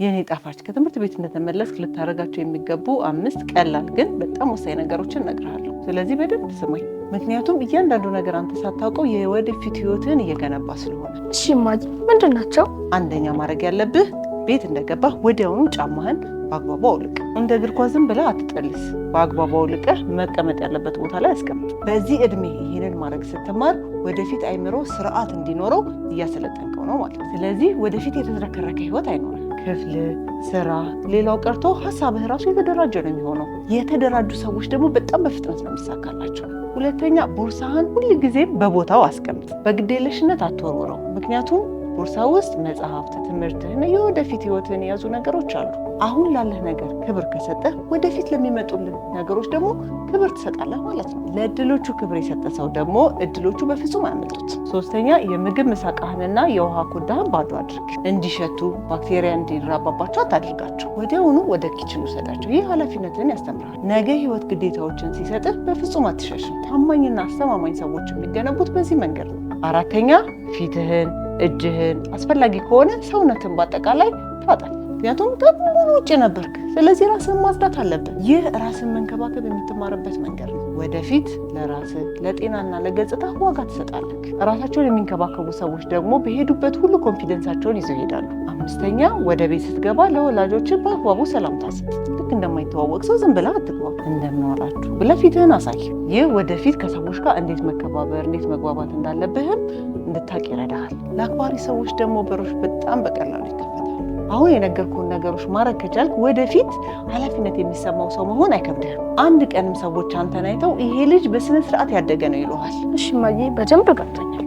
የኔ ጣፋጭ፣ ከትምህርት ቤት እንደተመለስክ ልታደርጋቸው የሚገቡ አምስት ቀላል ግን በጣም ወሳኝ ነገሮችን እነግርሃለሁ። ስለዚህ በደንብ ስማኝ፣ ምክንያቱም እያንዳንዱ ነገር አንተ ሳታውቀው የወደፊት ህይወትህን እየገነባ ስለሆነ። እሺ እማዬ፣ ምንድን ናቸው? አንደኛ ማድረግ ያለብህ ቤት እንደገባህ ወዲያውኑ ጫማህን በአግባቡ አውልቅ። እንደ እግር ኳስ ዝም ብለህ አትጠልስ። በአግባቡ አውልቀህ መቀመጥ ያለበት ቦታ ላይ አስቀምጥ። በዚህ እድሜ ይህንን ማድረግ ስትማር ወደፊት አይምሮ ስርዓት እንዲኖረው እያሰለጠንከው ነው ማለት ነው። ስለዚህ ወደፊት የተዝረከረከ ህይወት አይኖርም። ክፍል፣ ስራ፣ ሌላው ቀርቶ ሀሳብህ ራሱ የተደራጀ ነው የሚሆነው። የተደራጁ ሰዎች ደግሞ በጣም በፍጥነት ነው የሚሳካላቸው። ሁለተኛ፣ ቦርሳህን ሁል ጊዜም በቦታው አስቀምጥ። በግዴለሽነት አትወርውረው። ምክንያቱም ቦርሳ ውስጥ መጽሐፍት፣ ትምህርትህን፣ የወደፊት ህይወትህን የያዙ ነገሮች አሉ። አሁን ላለህ ነገር ክብር ከሰጠህ ወደፊት ለሚመጡልህ ነገሮች ደግሞ ክብር ትሰጣለህ ማለት ነው። ለእድሎቹ ክብር የሰጠ ሰው ደግሞ እድሎቹ በፍጹም አያመልጡት። ሶስተኛ፣ የምግብ ምሳቃህንና የውሃ ኮዳህን ባዶ አድርግ። እንዲሸቱ፣ ባክቴሪያ እንዲራባባቸው አታድርጋቸው። ወዲያውኑ ወደ kitchen ውሰዳቸው። ይህ ኃላፊነትህን ያስተምርሃል። ነገ ህይወት ግዴታዎችን ሲሰጥህ በፍጹም አትሸሽም። ታማኝና አስተማማኝ ሰዎች የሚገነቡት በዚህ መንገድ ነው። አራተኛ፣ ፊትህን፣ እጅህን፣ አስፈላጊ ከሆነ ሰውነትን በአጠቃላይ ታጠብ። ምክንያቱም ቀን ሙሉ ውጭ ነበርክ። ስለዚህ ራስህን ማጽዳት አለብህ። ይህ ራስን መንከባከብ የምትማርበት መንገድ ነው። ወደፊት ለራስህ፣ ለጤናና ለገጽታ ዋጋ ትሰጣለህ። ራሳቸውን የሚንከባከቡ ሰዎች ደግሞ በሄዱበት ሁሉ confidence ኣቸውን ይዘው ይሄዳሉ። አምስተኛ፣ ወደ ቤት ስትገባ ለወላጆች በአግባቡ ሰላምታ ስጥ። ልክ እንደማይተዋወቅ ሰው ዝም ብለህ አትግባ። "እንደምን ዋላችሁ" ብለህ ፊትህን አሳይ። ይህ ወደፊት ከሰዎች ጋር እንዴት መከባበር፣ እንዴት መግባባት እንዳለብህም እንድታቅ ይረዳሃል። ለአክባሪ ሰዎች ደግሞ በሮች በጣም በቀላሉ ይከፈታሉ። አሁን የነገርኩህን ነገሮች ማድረግ ከቻልክ ወደፊት ኃላፊነት የሚሰማው ሰው መሆን አይከብድህም። አንድ ቀንም ሰዎች አንተን አይተው "ይሄ ልጅ በስነ ስርዓት ያደገ ነው" ይሉሃል። እሺ እማዬ፣ በደንብ ገብቶኛል።